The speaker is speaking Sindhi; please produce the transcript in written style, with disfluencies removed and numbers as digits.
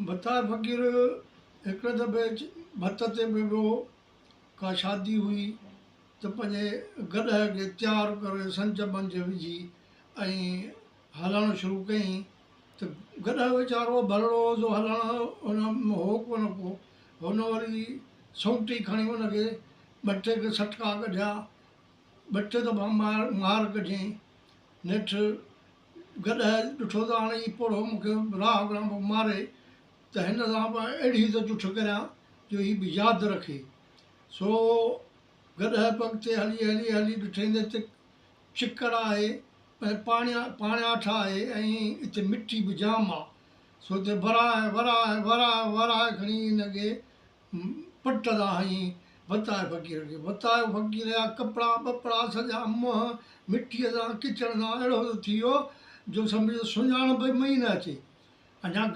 ڀتار فقير هڪڙي دفعي ڀت تي به ويو، ڪا شادي هئي ته پنهنجي گڏهه کي تيار ڪري سنج بنج وجهي ۽ هلڻ شروع ڪيائين ته گڏهه ويچارو ڀلڙو هو سو هلڻ ان ۾ هو ڪونه ڪو، هن وري سونٽي کڻي ان کي ٻه ٽي سٽڪا ڪڍيا، ٻه ٽي دفعا مار ڪڍيائين، نيٺ گڏهه ڏٺو ته هاڻي هي پوڙهو مون کي راهه گهران پيو ماري ته هن سان به اهڙي ته جٺ ڪريان جو هي به ياد رکي. سو گڏهه به اڳتي هلي هلي هلي ڏٺائين ته هتي چڪڙ آهي ۽ پاڻياٺ آهي ۽ اتي مٽي به جام آ. سو اتي ورائي ورائي ورائي ورائي کڻي هن کي پٽ تان هنئي وتايو فقير کي. وتايو فقير جا ڪپڙا ٻپڙا سڄا منهن مٽيء سان ڪچڙ سان اهڙو ته ٿي ويو جو سمجهه سڃاڻپ ۾ ئي نه اچي. اڃا گڏ.